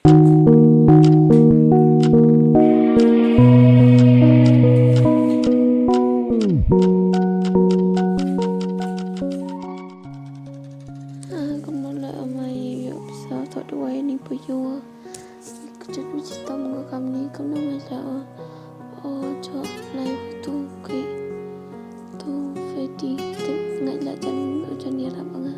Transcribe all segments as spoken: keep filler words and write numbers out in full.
Ah, kumno la ama ïoh pisa thok dawai ni puyuh. Ka jut u chitom ka kamni kumno ma la o. O jo lai tu ki tu feti te ngai la jan jan ïarap nga.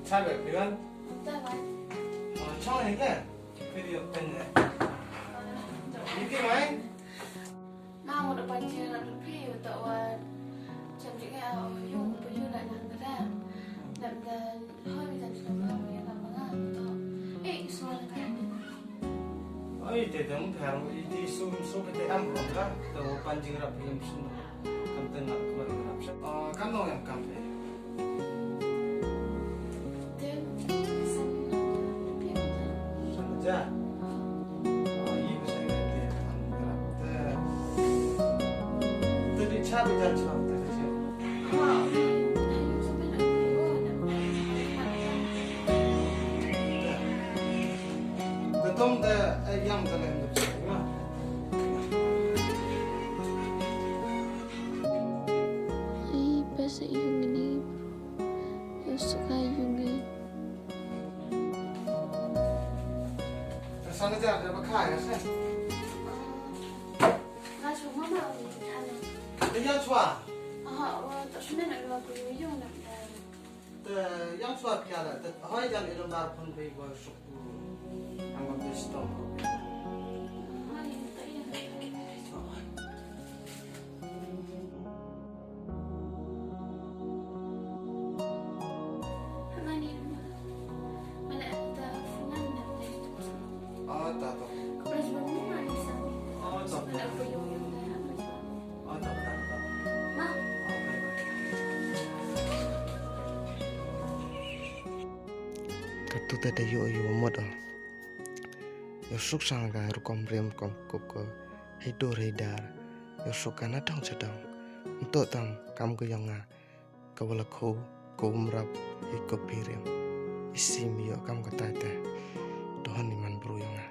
Sabe, Pilan? Oh, chong ni ke? Video pen ni. Ini ke mai? Ma, mo da pan je na lupi, uta wan. Cham je ngai, oh, yung, pu yung na nang kata. Nam dan, hoi, mi dan, nam, nam, nam, nam, nam, to. Eh, suara kan. Oi, te dong thar, i ti sum sum te am ko ka, te wo pan jing rap film sum. Kam te ngap ko rap sum. Ah, kam no yang kam te. Te san ja. San ja. Ah, i ko sai te am rap te. Te di cha bi ja cha te te. Ha. Te. Te tong te, eh, yang te lem te ma. Ai, basa yung ini. Yung suka yung ini. Te sana ja, te ba kha ya se. Nga chwa ma ma u thana. Te yang chwa. Aha, wa ta shuna na wa ku yung na. Te yang sua pia la, te hoi jan i lombar pun pei boi suk tu. Ang bam te stom. Oh, ta to. Oh, ta to. Katu te da ïoh ïoh mot o. Ïoh suk sang ka rukom rem rukom kup ko. Hei dur hei dar. Ïoh suk ka na dong cha dong. Nto tam kam ka ïong nga. Ka wala kho ka um rap hi ko phi rem. Isi mi ïoh kam ka tai te. Dohon ni man bru ïong nga.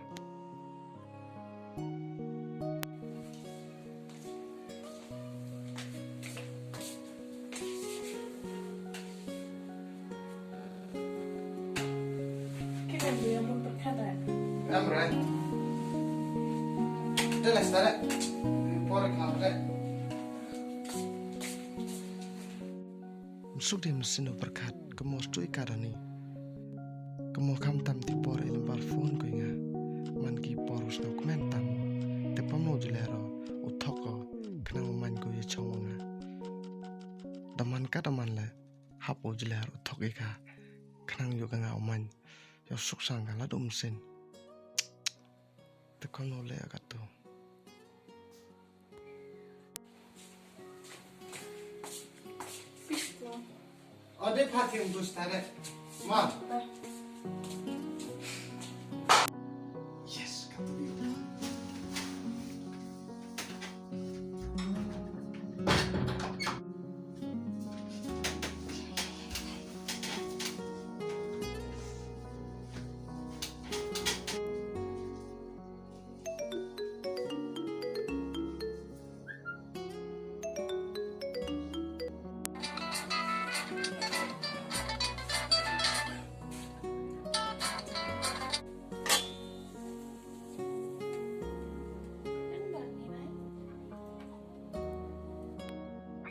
Em re. Dale, dale. Por ka re. Suk dei mynsiem u pyrkhat, ka mo stui ka dani. Ka mo kham tam ti por i lymbar phone ko nga. Man ki por u snow kmen tam. Te pam no jule ro, u thok ko, khnang u man ko ïa chong nga. Da man ka da man le, hap u jule ro u thok i ka. Khnang ïoh ka nga u man, ïoh suk sang ka la dum sin. Te kono le ka tu. Ade parking bus tare. Ma. Yes, kata dia.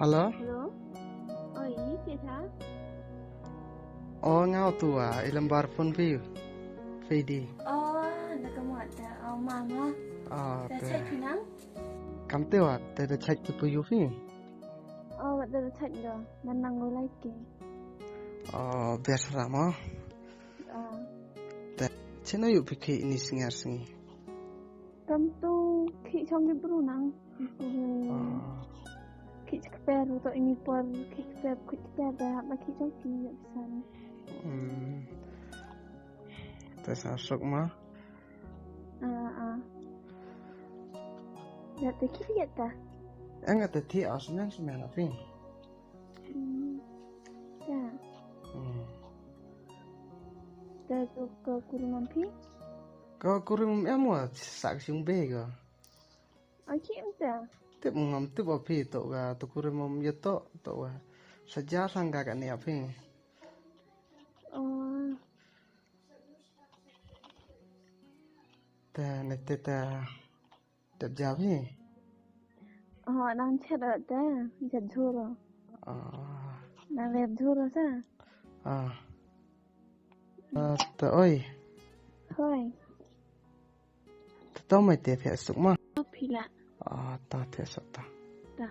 Hello? Hello? Oi, ita? O, nga utu, ah, i lambar phone phi. Phi di. O, da ka mo da, o, mama. O, da te. Check phi nang? Kam te wa, te da check ki pu yu phi. O, wat da check do. Man nang u like ki. O, biar sara mo. O. Te, chena yu phi ki ini singar singi. Kam tu ki chong ki bru nang. Ki chikper to ini por ki chikper ki chikper da ma ki chong ki ya bisan. Hmm. Te sa sok ma. Ah, ah. Ya te ki ya ta. Anga te ti as men men api. Hmm. Ya. Hmm. Te tu ko kurumam pi. Ko kurum em wa sak sing be ko. Aki em ta. Tip ngam tip o phi to ga to kurum om ye to to ga. Saja sangga ka ni api. Oh. Te ne te ta tip ja phi. Oh, nang chet o te chet juro. Ah. Nang lep juro sa. Ah. Ah, ta oi. Hoi. Ta to mai te phi suk ma. Phi la. Ah, ta te suk ta. Ta.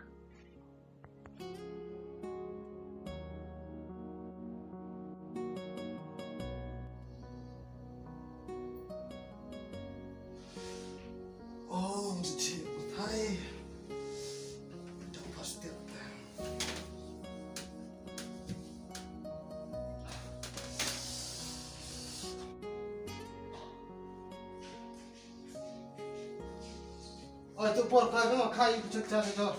Oh, mesti thai. Dah pasti. Oi, tu por ka, ka kai, ka chut cha, ka chut.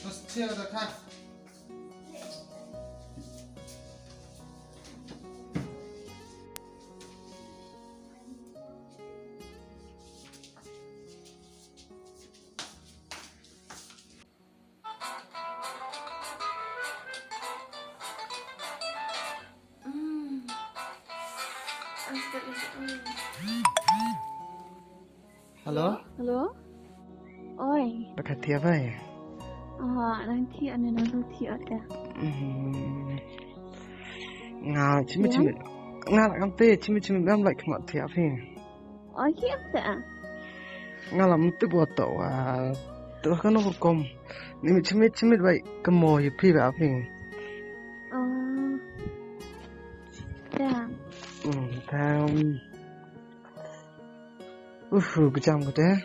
Terus cia ada ka. Hello? Hello? Oi. Ba ka thiah bai? Ah, nang thiah ne nang thiah ka. Hmm. Nga chimi chimi. Nga la kam te chimi chimi ngam like mat thiah phi. Oi, ki am ta. Nga la mut bo to wa. To ka no kom. Ni mi chimi chimi bai ka mo yu phi ba phi. Ah. Ta. Hmm, ta. Uff, kejam kata.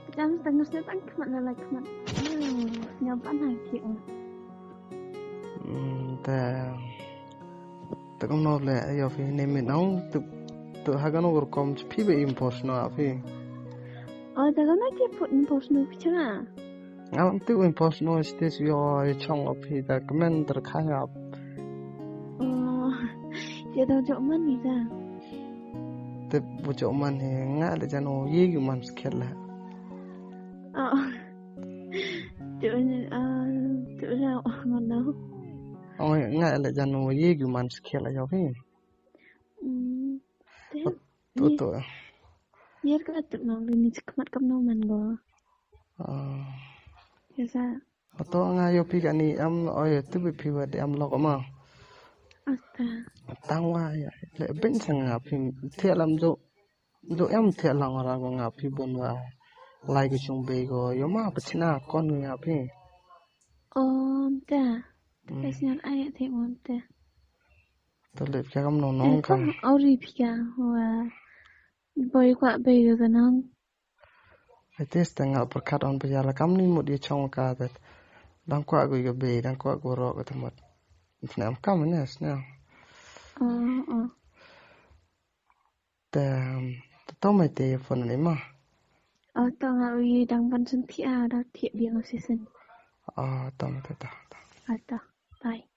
Kejam setengah setengah kemat lalai kemat. Hmm, nyampan lagi. Hmm, ta. Ta kam no le ayo phi ne min ong tu tu ha kano rukom phi be impos no phi. Oh, ta kano ke put impos no phi changa. Nga lam tu impos no stage yo chong phi ta kmen ter kha nga. Oh, ya da jok man ni ta. Te bu jok man he nga le jano ye yu man skhel la. Oh. Tu ni ah tu la oh no. Oh nga le jano ye yu man skhel la yo he. Hmm. Tu tu. Yer ka tu no ni chikmat kam no man go. Ah. Ya sa. Ato nga yo pi kani am o yo tu bi pi wa de am lok ma. Ata. Tang wa ya le ben sang nga pi thiah lam jo jo em thiah lang ra ko nga pi bon wa lai ko chung be ko yo ma pa china kon nga pi. Om ta. Ka sñiaw ai te om ta. To le pia kam no no ka. Au ri pia wa. Boi kwa be ko nang. Ai te sta nga pyrkhat on pya la kam ni mut ïa chong ka te. Dang kwah gu ïa bei, dang kwah gu rok ka te mut. Snem kam ne snem. Oh, oh. Te te to mai te phone ni ma. Oh, to nga ui dang ban sun thia da thia biang season. Oh, to mai te to. Ata. Bye.